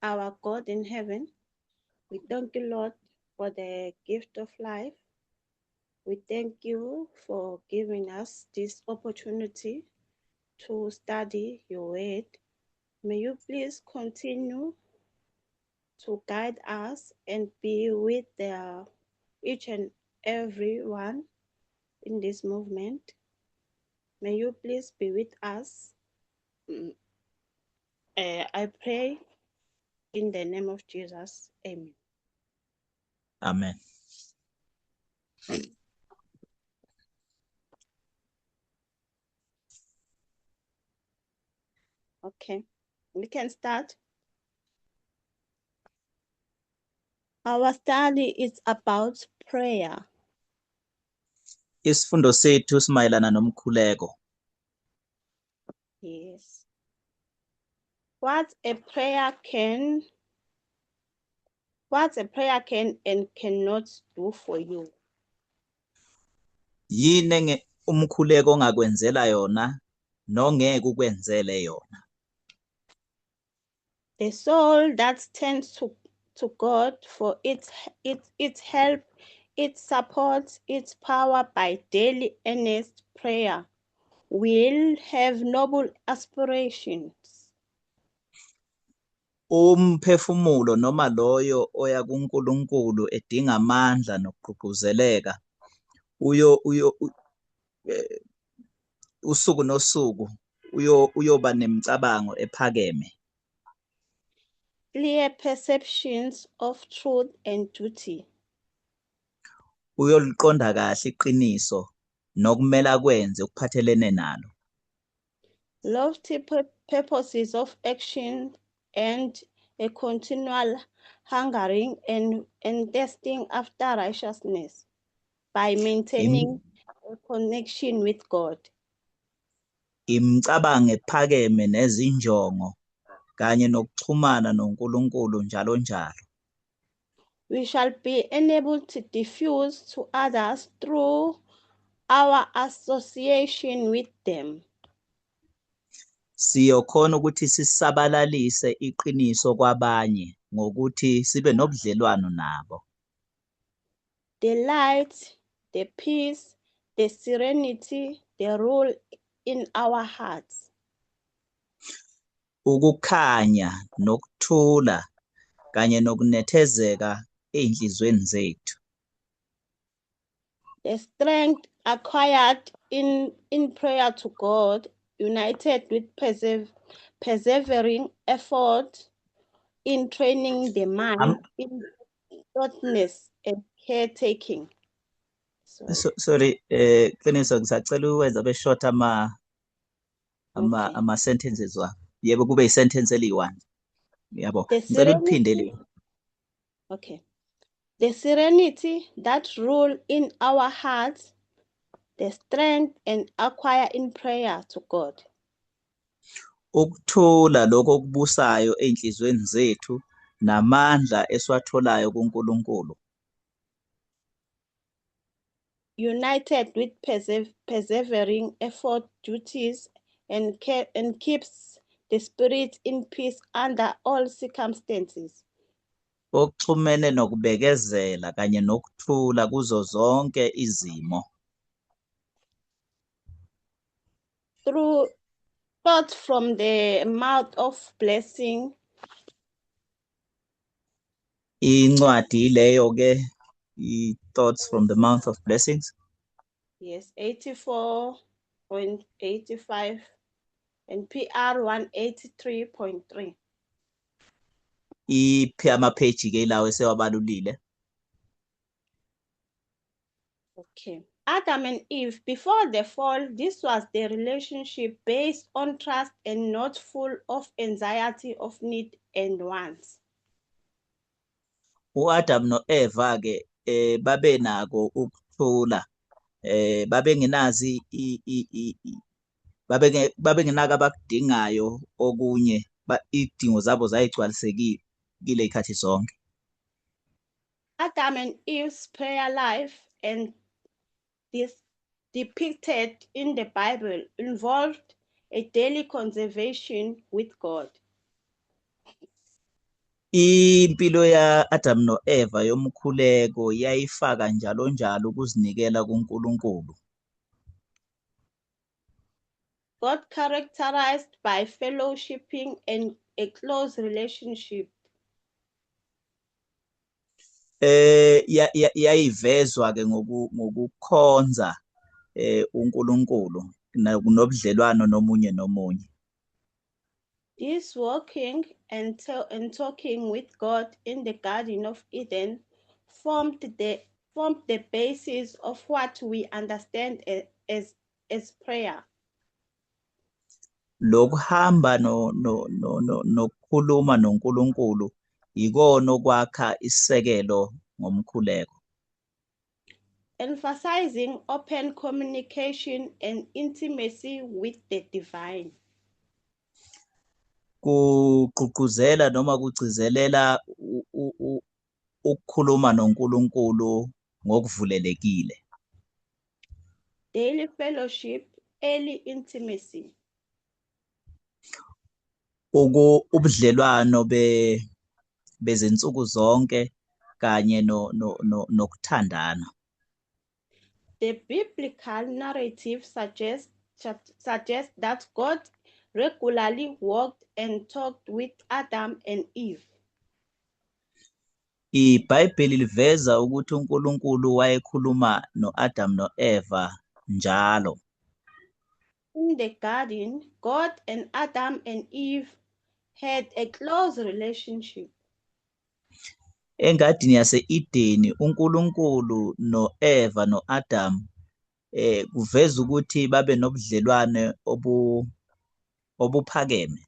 Our God in heaven, we thank you, Lord, for the gift of life. We thank you for giving us this opportunity to study your word. May you please continue to guide us and be with each and every one in this movement. May you please be with us. I pray in the name of Jesus. Amen. Amen. Okay, we can start. Our study is about prayer. Isifundo sethu simayelana nomkhuleko. Yes. What a prayer can, what a prayer can and cannot do for you. Yini umkhuleko ongakwenzela yona nongeke ukwenzele yona? The soul that turns to God for its help, its support, its power by daily earnest prayer will have noble aspirations. Umphefumulo noma loyo oya kuNkulunkulu edinga amandla nokugqugquzeleka usuku nosuku uyoba nemicabango ephakeme. Clear perceptions of truth and duty. Uyoliqonda kahle iqiniso nokumele akwenze okuphathelene nalo. Lofty purposes of action and a continual hungering and thirsting after righteousness by maintaining a connection with God. Imicabango ephakeme nezinjongo kanye nokuxhumana noNkulunkulu njalo njalo. We shall be enabled to diffuse to others through our association with them. Siyokhona ukuthi sisabalalise iqiniso kwabanye ngokuthi sibe nobudlelwano nabo. The light, the peace, the serenity, the rule in our hearts. Ukukhanya nokuthula kanye nokunethezeka ezinhlizweni zethu. The strength acquired in prayer to God, united with persevering effort in training the mind in thoughtness and caretaking. So, Sorry, Qiniso, ngisacela ukwenza be short Okay. ama sentences wa. Yebo, kube i sentence eliyi-1. Yabo. The Ngicela uliphinde serenity le. Okay. The serenity that rule in our hearts, the strength and acquire in prayer to God. Ukuthula lokho okubusayo enhlizweni zethu namandla esiwatholayo kuNkulunkulu. United with persevering effort, duties, and care, and keeps the spirit in peace under all circumstances. Okuxhumene nokubekezela kanye nokuthula kuzo zonke izimo. Through thought from the mouth of blessing. Incwadi leyo ke, i-Thoughts from the Mouth of Blessings. Yes, 84.85 and PR 183.3. Iphi ama-page ke lawo esewabalulile? Okay. Adam and Eve, before the fall, this was their relationship based on trust and not full of anxiety of need and wants. uAdam noEva ke babe nako ukuthula, babengenazi babengenako abakudingayo okunye, idingo zabo zayigcwalisekile izikhathi zonke. Adam and Eve's prayer life and this depicted in the Bible involved a daily conversation with God. Impilo ya-Adam no-Eva yomkhuleko yayifaka njalo njalo ukuzinikela kuNkulunkulu. God characterized by fellowshipping and a close relationship. Yayivezwa ke ngokukhonza uNkulunkulu nobudlelwano nomunye nomunye. This walking and talking with God in the Garden of Eden formed the basis of what we understand as prayer. Lokuhamba no no no no nokukhuluma noNkulunkulu ikona okwakha isisekelo ngomkhuleko. Emphasizing open communication and intimacy with the divine. Kugqugquzela noma kugcizelela ukukhuluma noNkulunkulu ngokuvulelekile. Daily fellowship, early intimacy. Ubudlelwano bezinsuku zonke kanye no no no nokuthandana. The biblical narrative suggests that God regularly walked and talked with Adam and Eve. IBhayibheli liveza ukuthi uNkulunkulu wayekhuluma noAdam noEva njalo. In the garden, God and Adam and Eve had a close relationship. Engadini yase-Edeni uNkulunkulu noEva noAdam kuveza ukuthi babe nobudlelwane obuphakeme.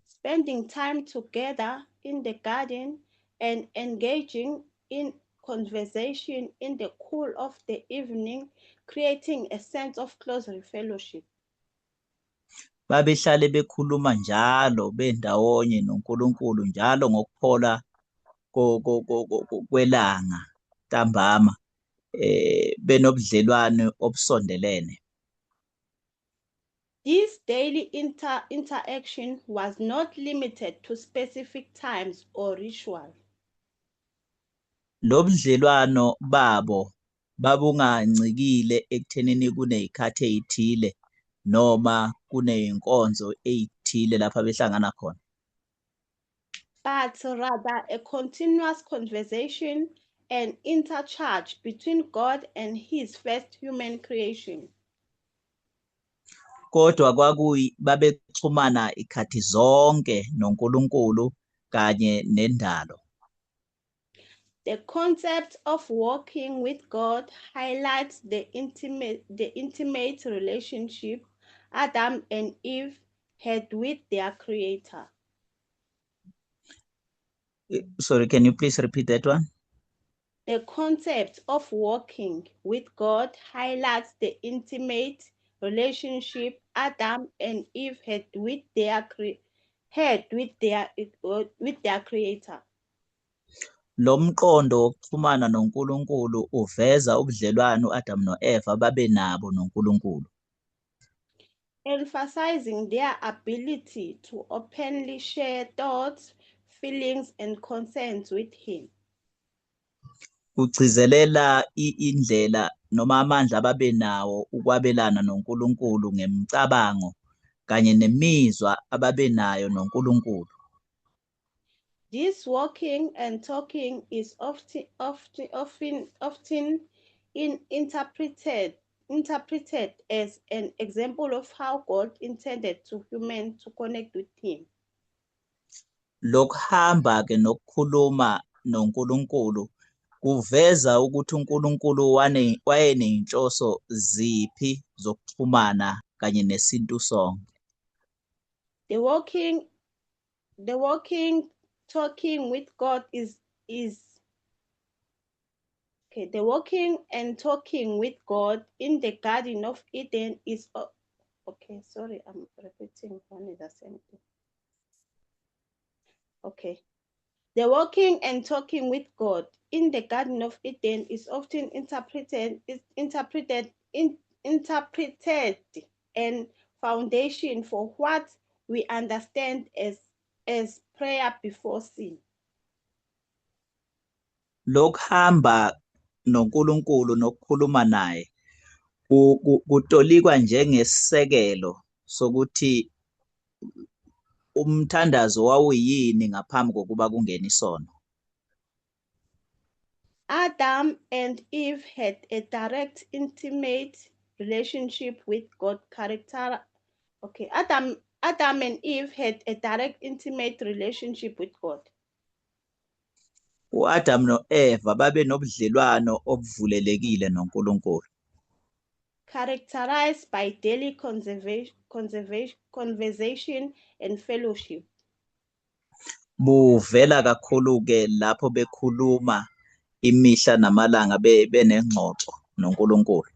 Spending time together in the garden and engaging in conversation in the cool of the evening, creating a sense of close fellowship. Babehlale bekhuluma njalo bendawonye noNkulunkulu njalo ngokuphola kwelanga ntambama, benobudlelwane obusondelene. This daily interaction was not limited to specific times or ritual. Lobudlelwano babo babungancikile ekuthenini kunezikhathi ezithile noma kuneyinkonzo ezithile lapha behlangana khona. But rather a continuous conversation and interchange between God and his first human creation. Kodwa babexhumana ikhathi zonke noNkulunkulu kanye nendalo. The concept of walking with God highlights the intimate relationship Adam and Eve had with their creator. Sorry, can you please repeat that one? The concept of walking with God highlights the intimate relationship Adam and Eve had with their creator. Lo mqondo wokuxhumana noNkulunkulu uveza ubudlelwano uAdam noEva babenabo noNkulunkulu. Emphasizing their ability to openly share thoughts, feelings and concerns with him. Kugcizelela indlela noma amandla ababenawo ukwabelana noNkulunkulu ngemicabango kanye nemizwa ababenayo noNkulunkulu. This walking and talking is often interpreted as an example of how God intended to human to connect with him. Lokuhamba ke nokukhuluma noNkulunkulu kuveza ukuthi uNkulunkulu wayeneyinhloso ziphi zokuxhumana kanye nesintu sonke. The walking, talking with God is, is okay. The walking and talking with God in the Garden of Eden is okay. Sorry, I'm repeating one the same thing. Okay. The walking and talking with God in the Garden of Eden is often interpreted and foundation for what we understand as as prayer before sin. Lokuhamba noNkulunkulu nokukhuluma naye kutolikwa njengesisekelo sokuthi umthandazo wawuyini ngaphambi kokuba kungene isono. Adam and Eve had a direct, intimate relationship with God. Character. Okay, Adam and Eve had a direct, intimate relationship with God. U-Adam no-Eva babe nobudlelwano obuvulelekile noNkulunkulu, characterized by daily conversation and fellowship. Buvela kakhulu ke lapho bekhuluma imihla namalanga benengxoxo noNkulunkulu.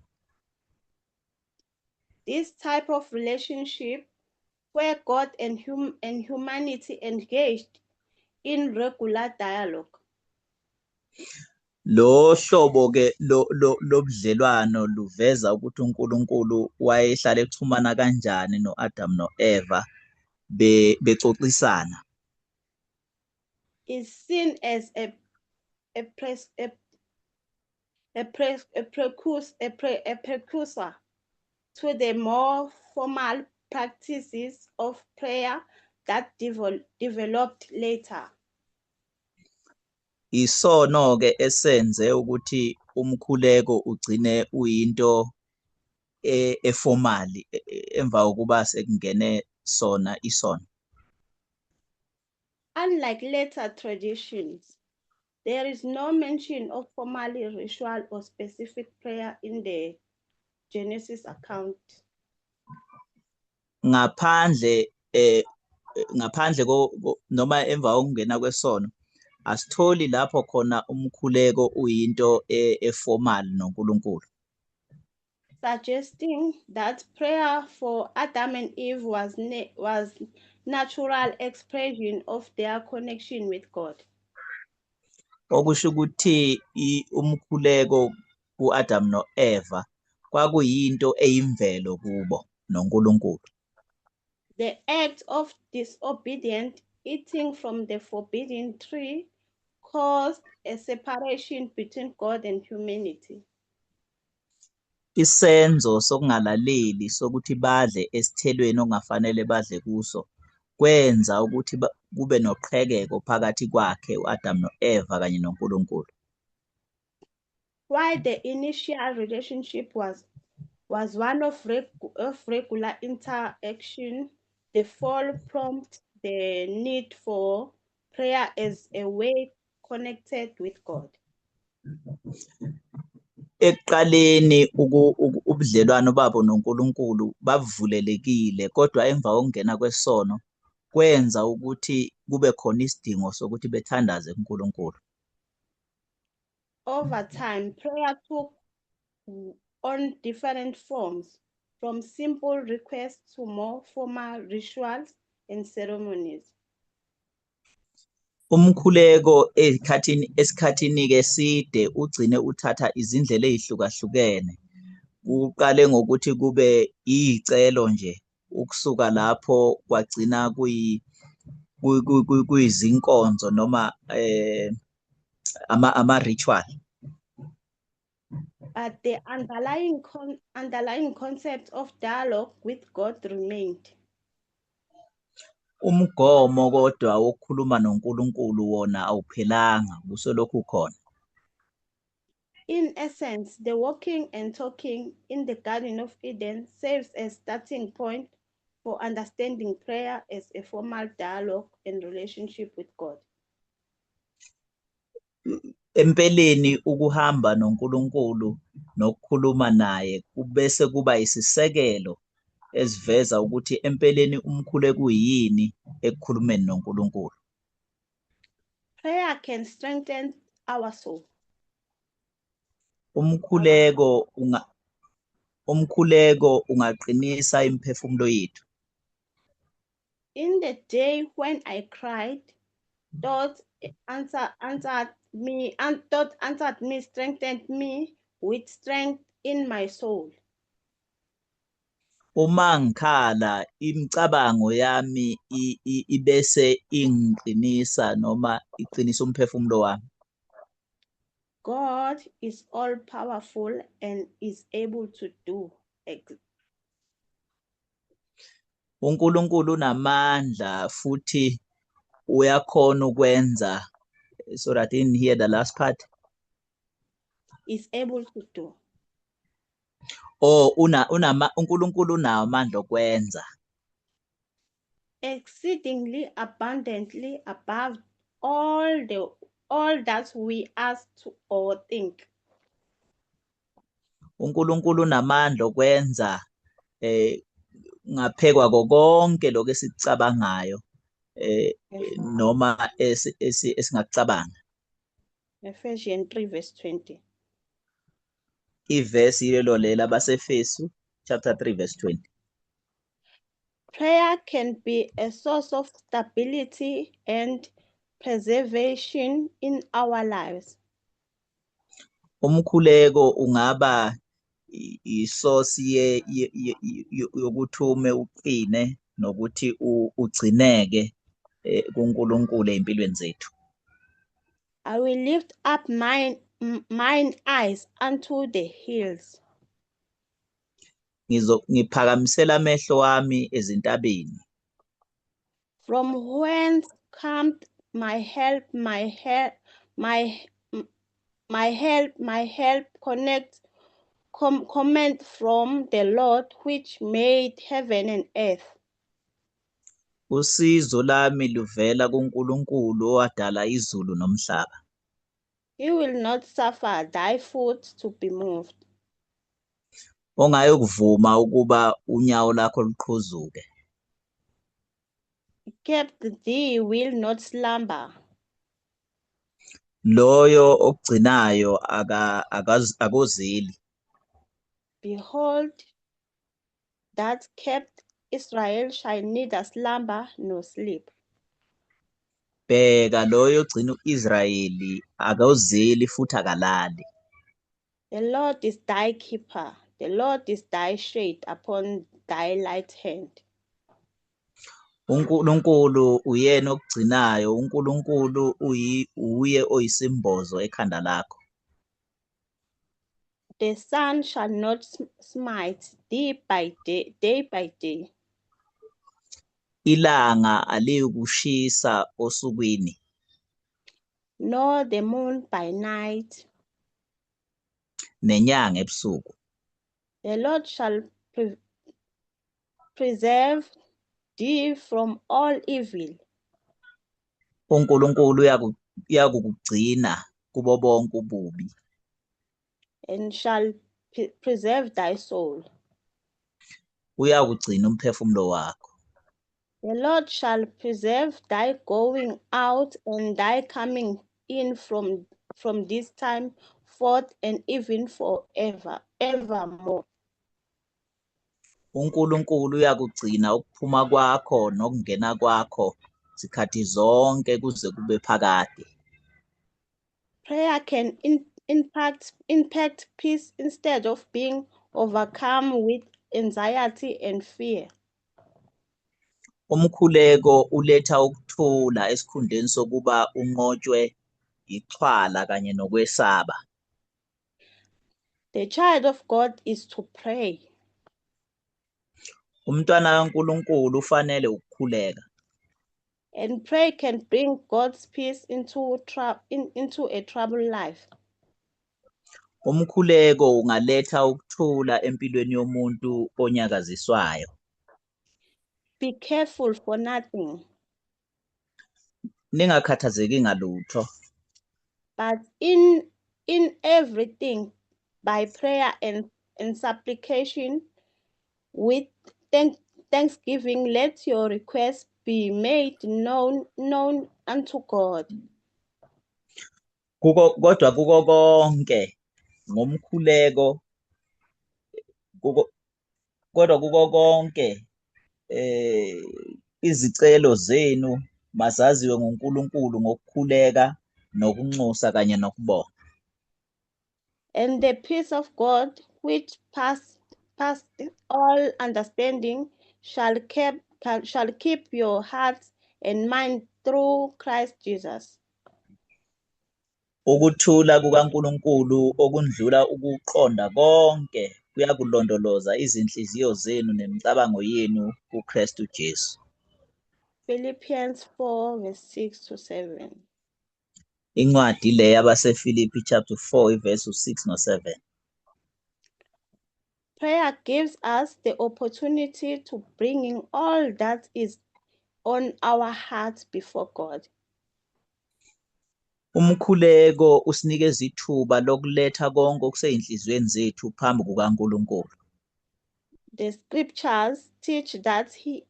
This type of relationship, where God and humanity engaged in regular dialogue, Lo hlobo ke lo lobudlelwano luveza ukuthi uNkulunkulu wayehlala exhumana kanjani noAdam noEva bexoxisana. is seen as a pres, a, pres, a, precus, a, pre, a precursor to the more formal practices of prayer that developed later. Isono ke esenze ukuthi umkhuleko ugcine uyinto eformal emva kokuba sekungene sona isono. Unlike later traditions, there is no mention of formal ritual or specific prayer in the Genesis account. Ngaphandle noma emva kokungena kwesono, asitholi lapho khona umkhuleko uyinto eformal noNkulunkulu. Suggesting that prayer for Adam and Eve was natural expression of their connection with God. Okusho ukuthi umkhuleko kuAdam noEva kwakuyinto eyimvelo kubo noNkulunkulu. The act of disobedient eating from the forbidden tree caused a separation between God and humanity. Isenzo sokungalaleli sokuthi badle esithelweni okungafanele badle kuso kwenza ukuthi kube noqhekeko phakathi kwakhe uAdam noEva kanye noNkulunkulu. While the initial relationship was one of regular interaction, the fall prompted the need for prayer as a way connected with God. Ekuqaleni ubudlelwano babo noNkulunkulu babuvulelekile, kodwa emva kokungena kwesono kwenza ukuthi kube khona isidingo sokuthi bethandaze kuNkulunkulu. Over time, prayer took on different forms, from simple requests to more formal rituals and ceremonies. Umkhuleko esikhathini ke side ugcine uthatha izindlela ezihlukahlukene. Kuqale ngokuthi kube icelo nje, ukusuka lapho kwagcina kuyizinkonzo noma ama ritual. But the underlying concept of dialogue with God remained. Umgomo kodwa wokukhuluma noNkulunkulu wona awuphelanga, kusolokhu khona. In essence, the walking and talking in the Garden of Eden serves as starting point for understanding prayer as a formal dialogue and relationship with God. Empeleni ukuhamba noNkulunkulu nokukhuluma naye kubese kuba isisekelo esiveza ukuthi empeleni umkhuleko uyini ekukhulumeni noNkulunkulu. Prayer can strengthen our soul. Umkhuleko ungaqinisa imiphefumulo yethu. In the day when I cried, thought answered me, and thought answered me, strengthened me with strength in my soul. Uma ngikhala imicabango yami ibese ingiqinisa noma iqinisa umphefumulo wami. God is all powerful and is able to do uNkulunkulu unamandla futhi uyakhona ukwenza. So that I didn't hear the last part. Is able to do. Oh, una unama uNkulunkulu unawo amandla okwenza exceedingly abundantly above all that we ask to or think. uNkulunkulu unamandla okwenza ngaphekwa konke lokho esikucabangayo noma esingakucabanga. Ephesians 3 verse 20. Ivesi lelo lela baseEfesu chapter 3 verse 20. Prayer can be a source of stability and preservation in our lives. Umkhuleko ungaba isource yokuthi ume uqine nokuthi ugcineke kuNkulunkulu empilweni zethu. I will lift up mine eyes unto the hills. Ngiphakamisela amehlo wami ezintabeni. From whence cometh my help, my help, my help, my help cometh from the Lord which made heaven and earth. Usizo lami luvela kuNkulunkulu owadala izulu nomhlaba. He will not suffer thy foot to be moved. Ongayokuvuma ukuba unyawo lakho luqhuzuke. Kept thee will not slumber. Loyo okugcinayo akozeli. Behold, that kept Israel shall neither slumber nor sleep. Bheka, loyo ogcina uIsrayeli akozeli futhi akalali. The Lord is thy keeper, the Lord is thy shade upon thy right hand. uNkulunkulu uyena okugcinayo, uNkulunkulu uye oyisimbozo ekhanda lakho. The sun shall not smite thee by day, day by day. Ilanga aliyukushisa osukwini. Nor the moon by night. Nenyanga ebusuku. The Lord shall preserve thee from all evil. uNkulunkulu uyakukugcina kubo bonke ububi. And shall preserve thy soul. Uyakugcina umphefumulo wakho. The Lord shall preserve thy going out and thy coming in from this time forth and even forever, evermore. uNkulunkulu uyakugcina ukuphuma kwakho nokungena kwakho sikhathi zonke kuze kube phakade. Prayer can impact peace instead of being overcome with anxiety and fear. Umkhuleko uletha ukuthula esikhundleni sokuba unqotshwe ixhwala kanye nokwesaba. The child of God is to pray. Umntwana kaNkulunkulu ufanele ukukhuleka. And pray can bring God's peace into a troubled life. Umkhuleko ungaletha ukuthula empilweni yomuntu onyakaziswayo. Be careful for nothing. Ningakhathazeki ngalutho. But in everything, by prayer and supplication, with thanksgiving, let your requests be made known unto God. Kuko, kodwa kuko konke ngomkhuleko, kuko, kodwa kuko konke izicelo zenu mazaziwe nguNkulunkulu ngokukhuleka nokunxusa kanye nokubonga. And the peace of God, which past all understanding shall keep your hearts and mind through Christ Jesus. Ukuthula kukaNkulunkulu okundlula ukuqonda konke kuyakulondoloza izinhliziyo zenu nemicabango yenu kuKristu Jesu. Philippians 4, verse 6 to 7. Incwadi le yabaseFilipi chapter 4 iverse 6 no 7. Prayer gives us the opportunity to bringing all that is on our hearts before God. Umkhuleko usinikeza ithuba lokuletha konke okuseyinhliziyweni zethu phambi kukaNkulunkulu. The scriptures teach that he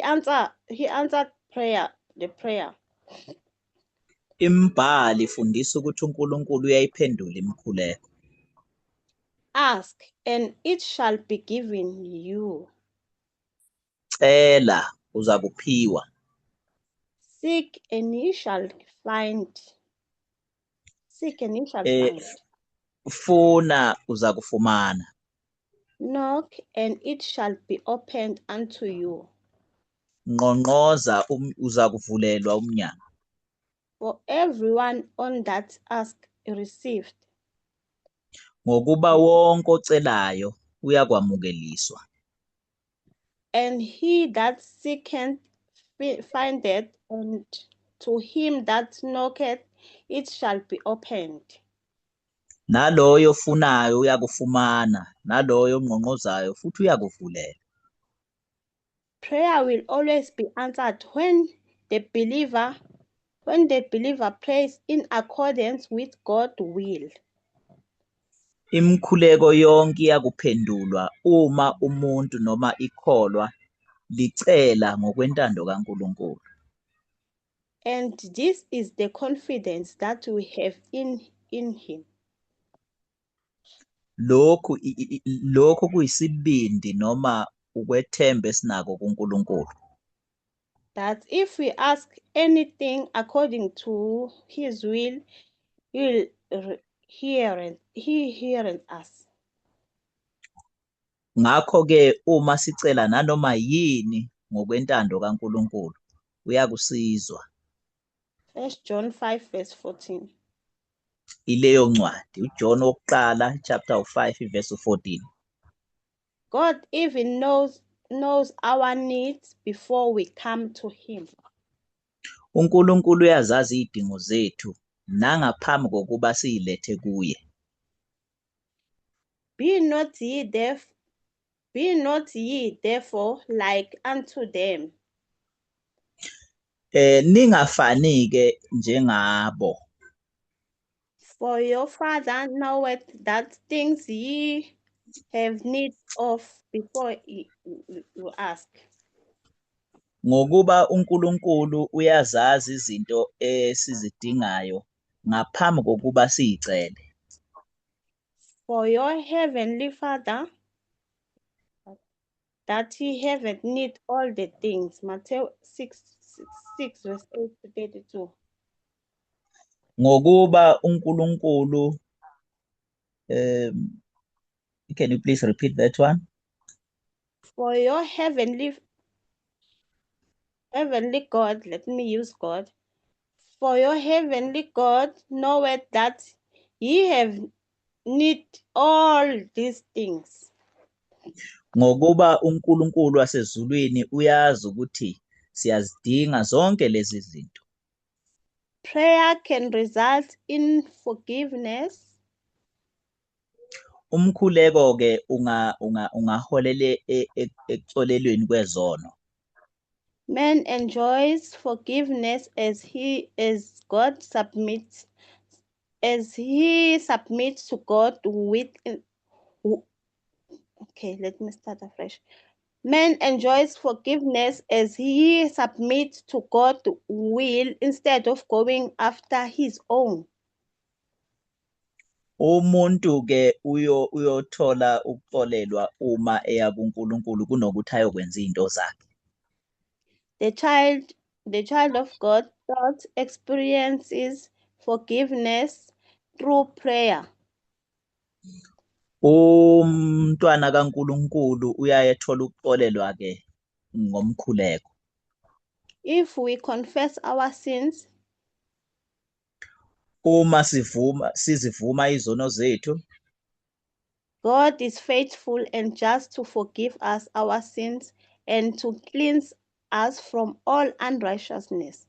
answered prayer, the prayer. Imbhalo ifundisa ukuthi uNkulunkulu uyayiphendula imikhuleko. Ask and it shall be given you. Cela uzakuphiwa. Seek and ye shall find. Seek and ye shall find. Funa uzakufumana. Knock and it shall be opened unto you. Ngqongqoza uzakuvulelwa umnyango. For everyone on that ask received, Ngokuba wonke ocelayo uyakwamukeliswa. And he that seeketh findeth, and to him that knocketh it shall be opened. Naloyo ofunayo uyakufumana, naloyo ongqongqozayo futhi uyakuvulelwa. Prayer will always be answered when the believer prays in accordance with God's will. Imikhuleko yonke iyakuphendulwa uma umuntu noma ikholwa licela ngokwentando kaNkulunkulu. And this is the confidence that we have in him. Lokhu kuyisibindi noma ukwethemba esinako kuNkulunkulu. That if we ask anything according to his will, he will hear and he heareth us. Ngakho ke uma sicela nanoma yini ngokwentando kaNkulunkulu uyakusizwa. First John 5 verse 14. Ileyo ncwadi uJohn wokuqala chapter 5 verse 14. God even knows our needs before we come to him. uNkulunkulu uyazazi izidingo zethu nangaphambi kokuba siyilethe kuye. Be not ye therefore like unto them. Ningafani ke njengabo. For your Father knoweth that things ye have need of before you ask. Ngokuba uNkulunkulu uyazazi izinto esizidingayo ngaphambi kokuba siyicele. For your heavenly Father, that he hath need all the things. Matthew 6, verse 8 to 32. Ngokuba uNkulunkulu, can you please repeat that one? For your heavenly God, let me use God. For your heavenly God knoweth that ye have need all these things. Ngokuba uNkulunkulu wasezulwini uyazi ukuthi siyazidinga zonke lezi zinto. Prayer can result in forgiveness. Umkhuleko ke ungaholele ekuxolelweni kwezono. Man enjoys forgiveness as God submits, as he submits to God with, okay, let me start afresh. Man enjoys forgiveness as he submits to God's will instead of going after his own. Umuntu ke uyothola ukuxolelwa uma eya kuNkulunkulu kunokuthi ayokwenza izinto zakhe. The child of God thought experiences forgiveness through prayer. Umntwana kaNkulunkulu uyaye ethola ukuxolelwa ke ngomkhuleko. If we confess our sins, Uma sivuma sizivuma izono zethu, God is faithful and just to forgive us our sins and to cleanse us from all unrighteousness.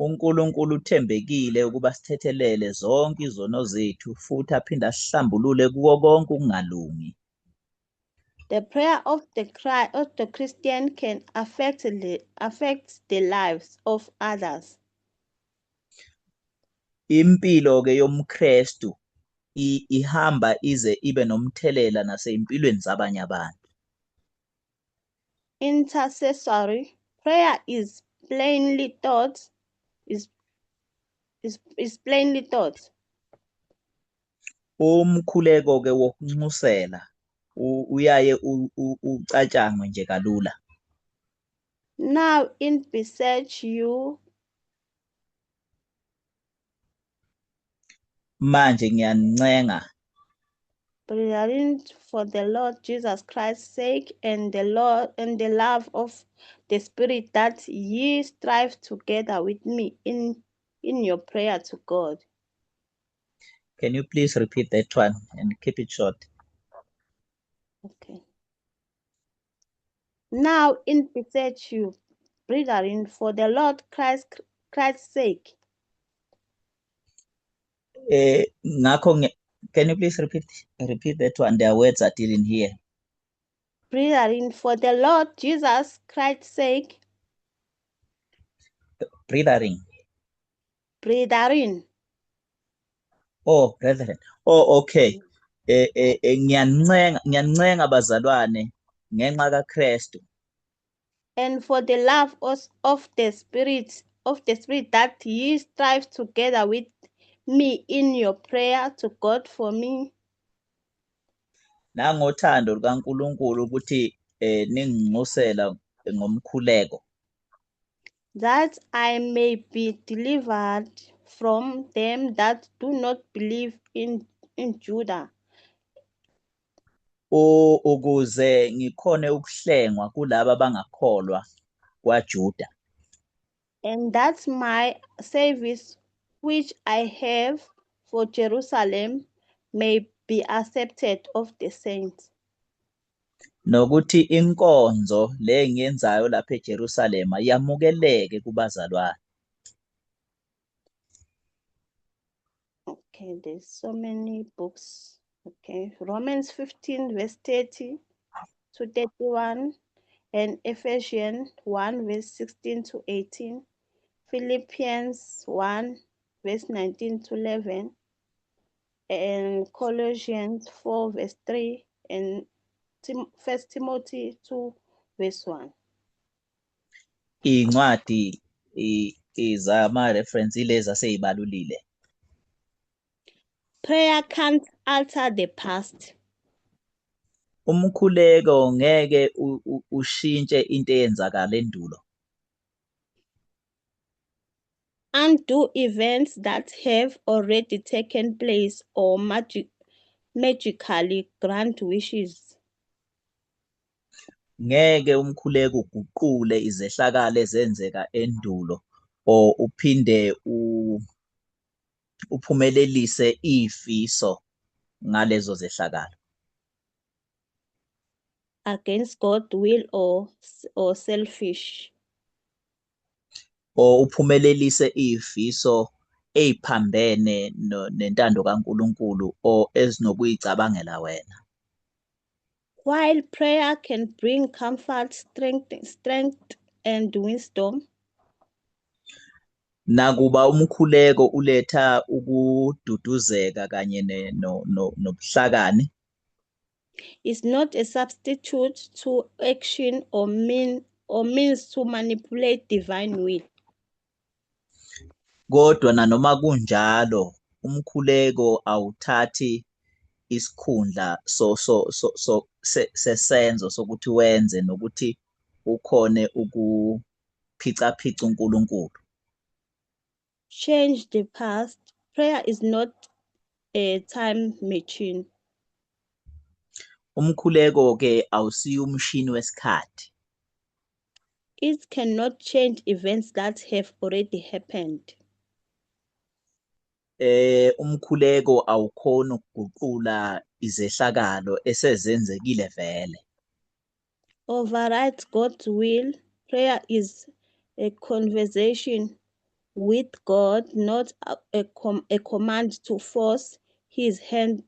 uNkulunkulu uthembekile ukuba sithethelele zonke izono zethu futhi aphinde asihlambulule kuko konke ukungalungi. The prayer of the Christian can affect the lives of others. Impilo ke yomKristu ihamba ize ibe nomthelela nasey'mpilweni zabanye abantu. Intercessory prayer is plainly taught. Umkhuleko ke wokunxusela uyaye ucatshangwe nje kalula. Now in beseech you, Manje ngiyanincenga, brethren, for the Lord Jesus Christ's sake and the Lord and the love of the Spirit, that ye strive together with me in your prayer to God. Can you please repeat that one and keep it short? Okay. Now in beseech you, brethren, for the Lord Christ's sake. Ngakho can you please repeat that one? There are words I didn't hear. Brethren, for the Lord Jesus Christ's sake. Brethren. Brethren. Oh, brethren. Oh, okay. Ngiyancenga, ngiyancenga bazalwane ngenxa kaKristu. And for the love of the Spirit, that ye strive together with me in your prayer to God for me. Nangothando lukaNkulunkulu ukuthi ninginxusela ngomkhuleko. That I may be delivered from them that do not believe in Judah. Ukuze ngikhone ukuhlengwa kulaba abangakholwa kwaJuda. And that my service which I have for Jerusalem may be accepted of the saints. Nokuthi inkonzo le engiyenzayo lapha eJerusalema yamukeleke kubazalwane. Okay, there's so many books. Okay, Romans 15 verse 30 to 31 and Ephesians 1 verse 16 to 18, Philippians 1 verse 19 to 11, and Colossians 4 verse 3, and 1 Timothy 2 verse 1. Incwadi izama reference ilezi aseyibalulile. Prayer can't alter the past. Umkhuleko ngeke ushintshe into eyenzakala endulo. Undo events that have already taken place or magically grant wishes. Ngeke umkhuleko uguqule izehlakalo ezenzeka endulo or uphinde uphumelelise ifiso ngalezo zehlakalo. Against God's will or selfish. Or uphumelelise ifiso eziphambene nentando kaNkulunkulu or ezinokuyicabangela wena. While prayer can bring comfort, strength and wisdom, nakuba umkhuleko uletha ukududuzeka kanye nobuhlakani, is not a substitute to action or means to manipulate divine will. Kodwa nanoma kunjalo umkhuleko awuthathi isikhundla sesenzo sokuthi wenze nokuthi ukhone ukuphicaphica uNkulunkulu. Change the past. Prayer is not a time machine. Umkhuleko ke awusiyo umshini wesikhathi. It cannot change events that have already happened. Umkhuleko awukhona ukuguqula izehlakalo esezenzekile vele. Override God's will. Prayer is a conversation with God, not a command to force his hand.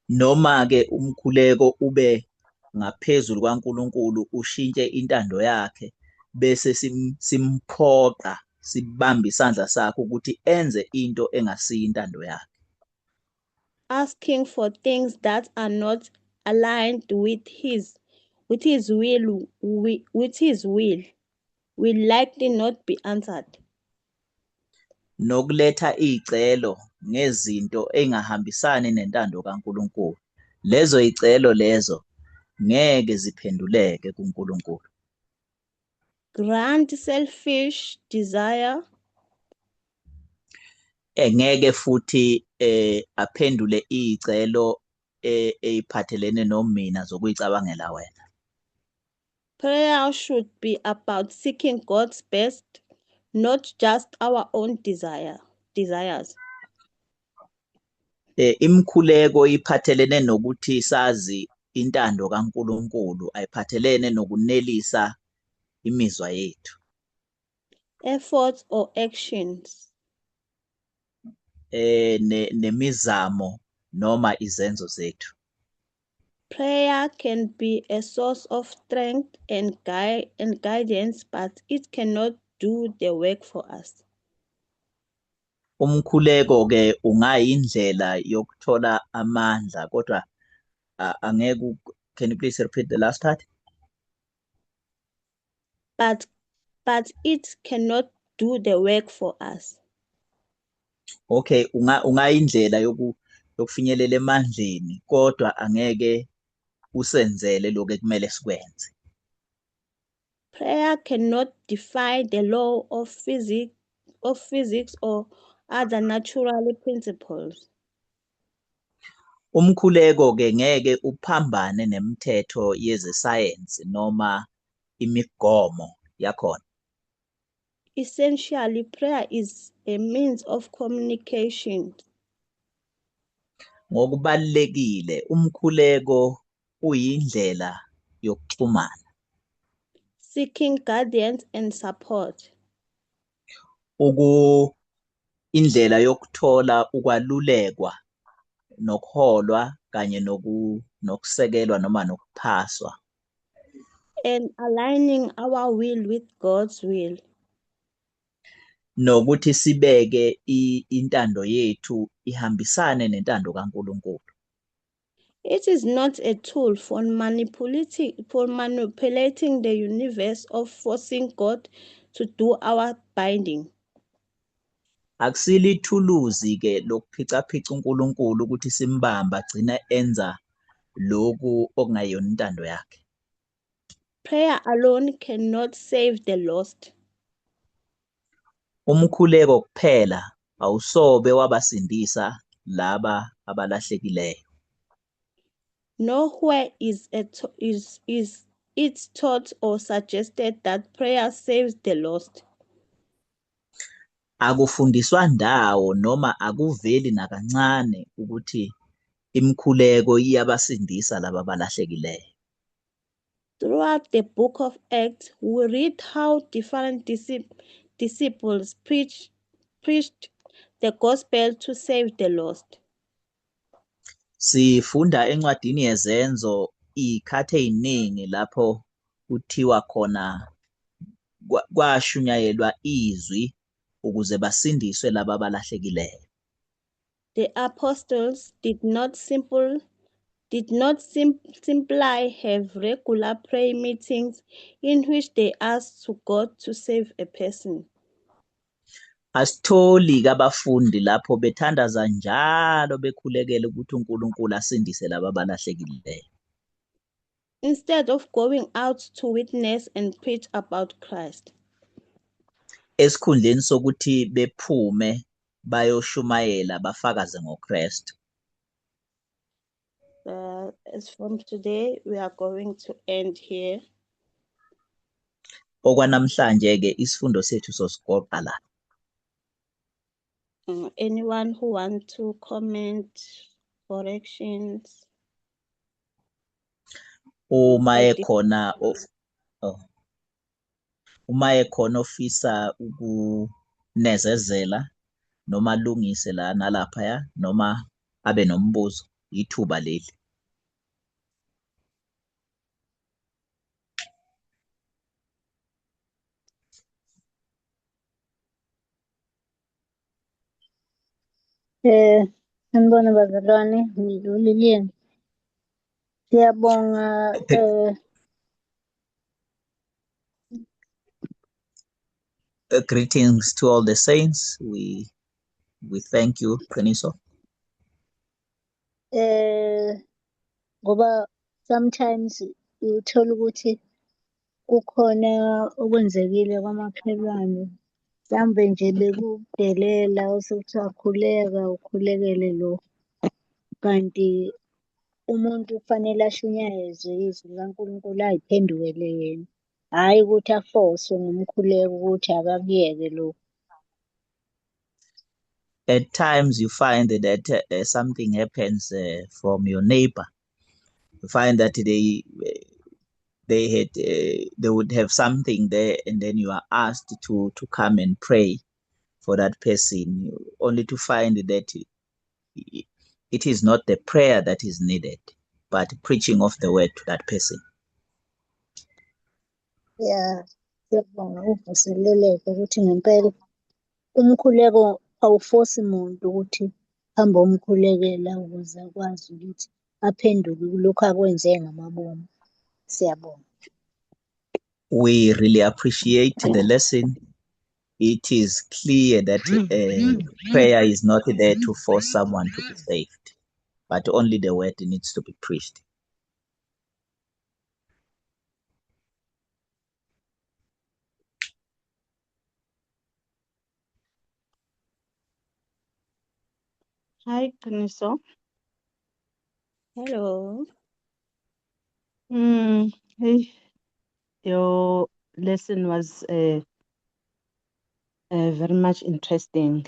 Noma ke umkhuleko ube ngaphezulu kwaNkulunkulu, ushintshe intando yakhe bese simphoqa, sibambe isandla sakhe ukuthi enze into engasiyo intando yakhe. Asking for things that are not aligned with his will likely not be answered. Nokuletha izicelo ngezinto engahambisani nentando kaNkulunkulu, lezo izicelo lezo ngeke ziphenduleke kuNkulunkulu. Grant selfish desire. Engeke futhi aphendule izicelo eyiphathelene nomina zokuyicabangela wena. Prayer should be about seeking God's best, not just our own desires. Imkhuleko iphathelene nokuthi sazi intando kaNkulunkulu, ayiphathelene nokunelisa imizwa yethu. Efforts or actions. Nemizamo noma izenzo zethu. Prayer can be a source of strength and guidance, but it cannot do the work for us. Umkhuleko ke ungayindlela yokuthola amandla, kodwa angeke. Can you please repeat the last part? But it cannot do the work for us. Okay, ungayindlela yokufinyelela emandleni, kodwa angeke usenzele lokho ekumele sikwenze. Prayer cannot defy the law of physics or other natural principles. Umkhuleko ke ngeke uphambane nemithetho yezesayensi noma imigomo yakhona. Essentially, prayer is a means of communication. Ngokubalekile, umkhuleko uyindlela yokuxhumana. Seeking guidance and support. Uku indlela yokuthola ukwalulekwa nokuholwa kanye nokusekelwa noma nokuphaswa. And aligning our will with God's will. Nokuthi sibeke intando yethu ihambisane nentando kaNkulunkulu. It is not a tool for manipulating the universe or forcing God to do our bidding. Akusilo ithuluzi ke lokuphicaphica uNkulunkulu ukuthi simbambe agcina enza lokhu okungayona intando yakhe. Prayer alone cannot save the lost. Umkhuleko kuphela awusobe wabasindisa laba abalahlekileyo. Nowhere is it taught or suggested that prayer saves the lost. Akufundiswa ndawo noma akuveli nakancane ukuthi imikhuleko iyabasindisa laba abalahlekileyo. Throughout the book of Acts, we read how different disciples preached the gospel to save the lost. Sifunda encwadini yeZenzo izikhathi eziningi lapho kuthiwa khona kwashunyayelwa izwi ukuze basindiswe laba abalahlekileyo. The apostles did not simply have regular prayer meetings in which they asked to God to save a person. Asitholi kabafundi lapho bethandaza njalo bekhulekela ukuthi uNkulunkulu asindise laba abalahlekileyo. Instead of going out to witness and preach about Christ. Esikhundleni sokuthi bephume bayoshumayela bafakaze ngoKristu. As from today, we are going to end here. Okwanamhlanje ke isifundo sethu sosigoqa la. Anyone who want to comment, corrections? Uma ekhona uma ekhona ofisa ukunezezela noma alungise la nalaphaya noma abe nombuzo, ithuba leli. Sanibona bazalwane, ngiLilian. Siyabonga. Greetings to all the saints. We thank you, Qiniso. Ngoba sometimes uthola ukuthi kukhona okwenzekile kwamakhelwane, mhlawumbe nje bekudelela osekuthiwa khuleka ukhulekele lo, kanti umuntu kufanele ashunyayezwe izwi likaNkulunkulu ayiphendukele yena, hhayi ukuthi afoswe ngumkhuleko ukuthi akakuyeke lokhu. At times you find that something happens from your neighbor. You find that they would have something there, and then you are asked to come and pray for that person, only to find that it is not the prayer that is needed, but preaching of the word to that person. Yeah, siyabonga uvuseleleke ukuthi ngempela umkhuleko awufosi muntu ukuthi hambe umkhulekela ukuze akwazi ukuthi aphenduke kulokhu akwenze ngamabomu. Siyabonga. We really appreciate the lesson. It is clear that prayer is not there to force someone to be saved, but only the word needs to be preached. Hi, Qiniso. Hello. Hey, your lesson was very much interesting.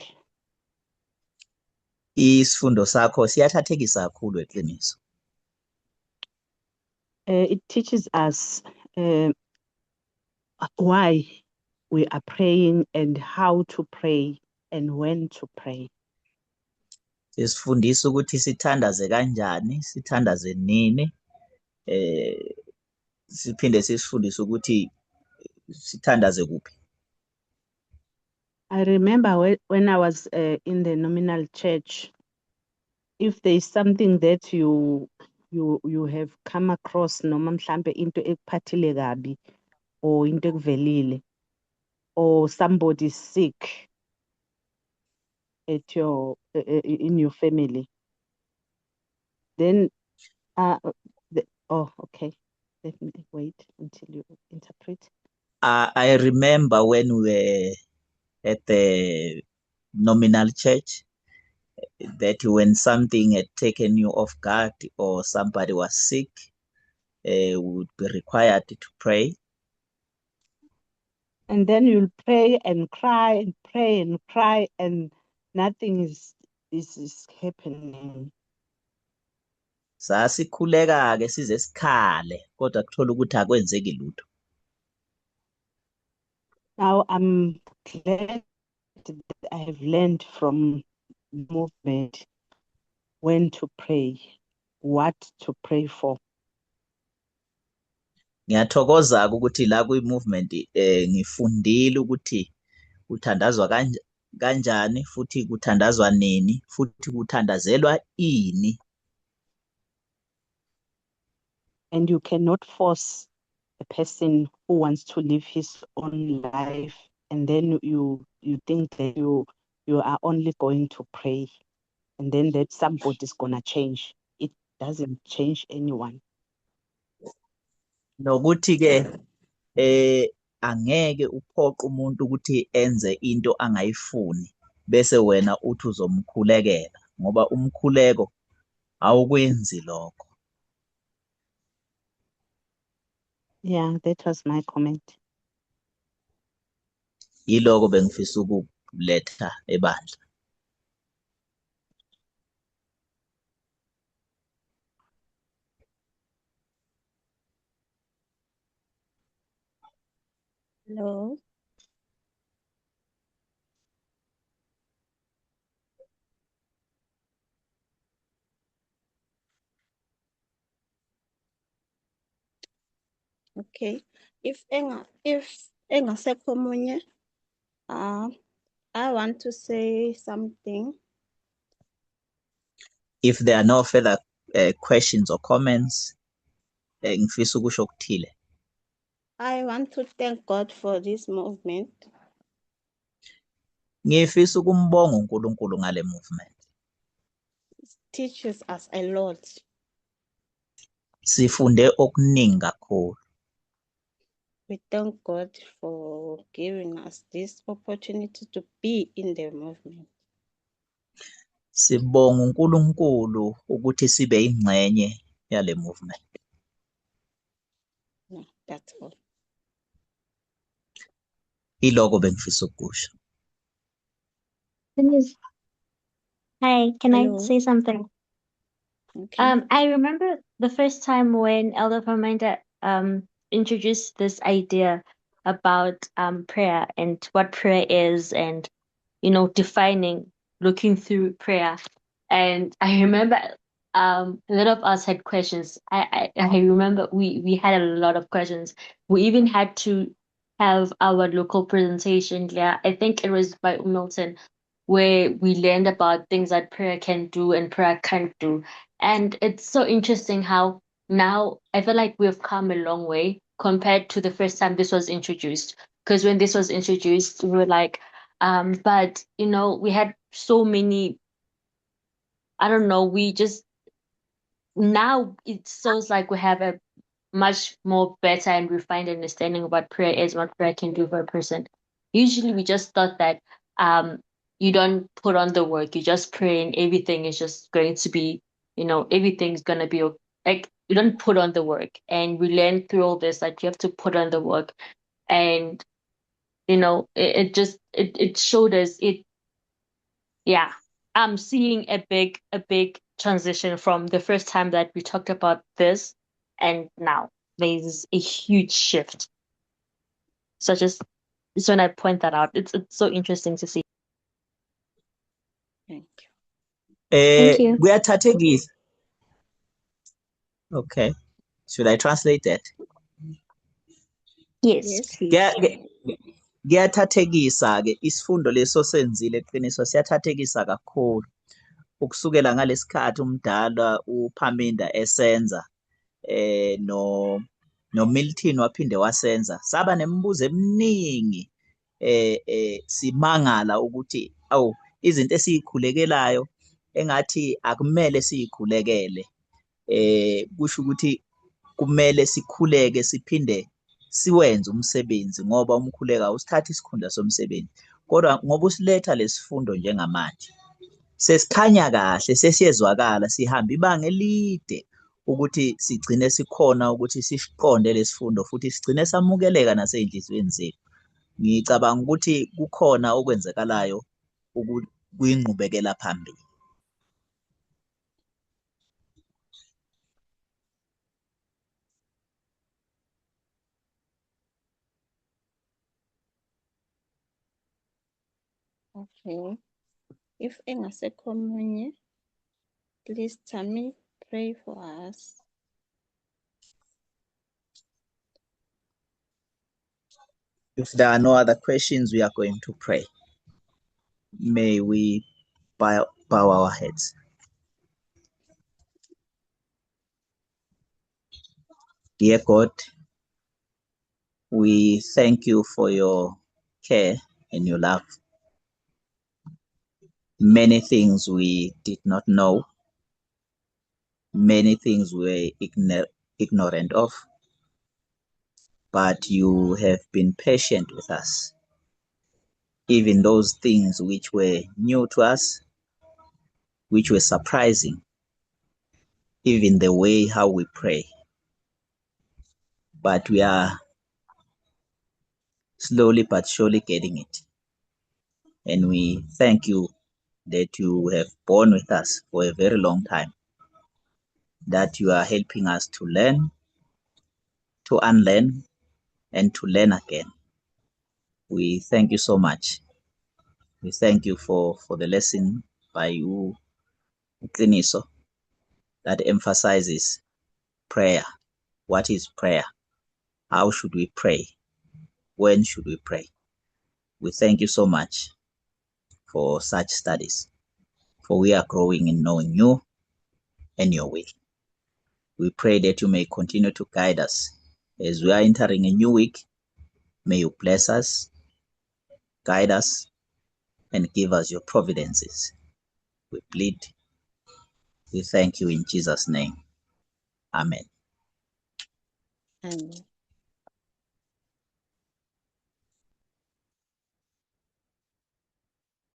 Isifundo sakho siyathathekisa kakhulu eqiniso. It teaches us why we are praying and how to pray and when to pray. Sifundisa ukuthi sithandaze kanjani, sithandaze nini, siphinde sisifundise ukuthi sithandaze kuphi. I remember when I was in the nominal church, if there is something that you have come across, noma mhlambe into ekuphathile kabi or into ekuvelile, or somebody is sick at your in your family, then okay, let me wait until you interpret. I remember when we were at the nominal church, that when something had taken you off guard or somebody was sick, we would be required to pray. And then you'll pray and cry and pray and cry, and nothing is happening. Sasikhuleka ke size sikhale, kodwa kuthola ukuthi akwenzeki lutho. Now I'm glad that I have learned from movement when to pray, what to pray for. Ngiyathokoza ukuthi la kwi movement ngifundile ukuthi kuthandazwa kanjani futhi kuthandazwa nini futhi kuthandazelwa ini. And you cannot force a person who wants to live his own life, and then you think that you are only going to pray, and then that somebody is gonna change. It doesn't change anyone. Nokuthi ke angeke uphoqe umuntu ukuthi enze into angayifuni bese wena uthi uzomkhulekela, ngoba umkhuleko awukwenzi lokho. Yeah, that was my comment. Yiloko bengifisa ukuletha ebandla. Hello. Okay. If engasekho omunye, I want to say something. If there are no further questions or comments, ngifisa ukusho okuthile. I want to thank God for this movement. Ngifisa ukumbonga uNkulunkulu ngale movement. It teaches us a lot. Sifunde okuningi kakhulu. We thank God for giving us this opportunity to be in the movement. Sibonga uNkulunkulu ukuthi sibe ingxenye yale movement. No, that's all. Iloko bengifisa ukusho. Denise. Hi, can I Hello. say something? Okay. I remember the first time when Elder Parminder introduced this idea about prayer and what prayer is, and defining, looking through prayer. And I remember a lot of us had questions. I remember we had a lot of questions. We even had to have our local presentation. Yeah, I think it was by Milton, where we learned about things that prayer can do and prayer can't do. And it's so interesting how now I feel like we've come a long way compared to the first time this was introduced. Because when this was introduced, we were like, but we had so many, I don't know, we just, now it sounds like we have a much more better and refined understanding of what prayer is, what prayer can do for a person. Usually we just thought that you don't put on the work, you just pray and everything is just going to be, you know, everything's going to be, like, you don't put on the work. And we learned through all this that you have to put on the work. And, you know, it, it just, it, it showed us it. Yeah, I'm seeing a big transition from the first time that we talked about this and now there's a huge shift. So just when I point that out, it's so interesting to see. Thank you. Thank you. Kuyathathekisa. Okay. Should I translate that? Yes, Yes. please. Kuyathathekisa ke isifundo leso senzile eqiniso siyathathekisa kakhulu. Ukusukela ngalesikhathi umdala uPhaminda esenza no Milton waphinde wasenza saba nemibuzo eminingi simangala ukuthi awu izinto esizikhulekelayo engathi akumele sizikhulekele kusho ukuthi kumele sikhuleke siphinde siwenze umsebenzi ngoba umkhuleko awusithathi isikhundla somsebenzi kodwa ngoba usiletha lesifundo njengamanje sesikhanya kahle sesiyezwakala sihamba ibanga elide ukuthi sigcine sikhona ukuthi sisiqonde lesifundo futhi sigcine samukeleka nasey'nhliziyweni zethu. Ngicabanga ukuthi kukhona okwenzakalayo kuyingqubekela phambili. Okay. If engasekho omunye, please Tammy, pray for us. If there are no other questions, we are going to pray. May we bow our heads. Dear God, we thank you for your care and your love. Many things we did not know, many things we were ignorant of, but you have been patient with us. Even those things which were new to us, which were surprising, even the way how we pray. But we are slowly but surely getting it. And we thank you that you have borne with us for a very long time, that you are helping us to learn, to unlearn, and to learn again. We thank you so much. We thank you for the lesson by you, Qiniso, that emphasizes prayer. What is prayer? How should we pray? When should we pray? We thank you so much for such studies, for we are growing in knowing you and your will. We pray that you may continue to guide us as we are entering a new week. May you bless us, guide us, and give us your providences. We plead. We thank you in Jesus' name. Amen. Amen.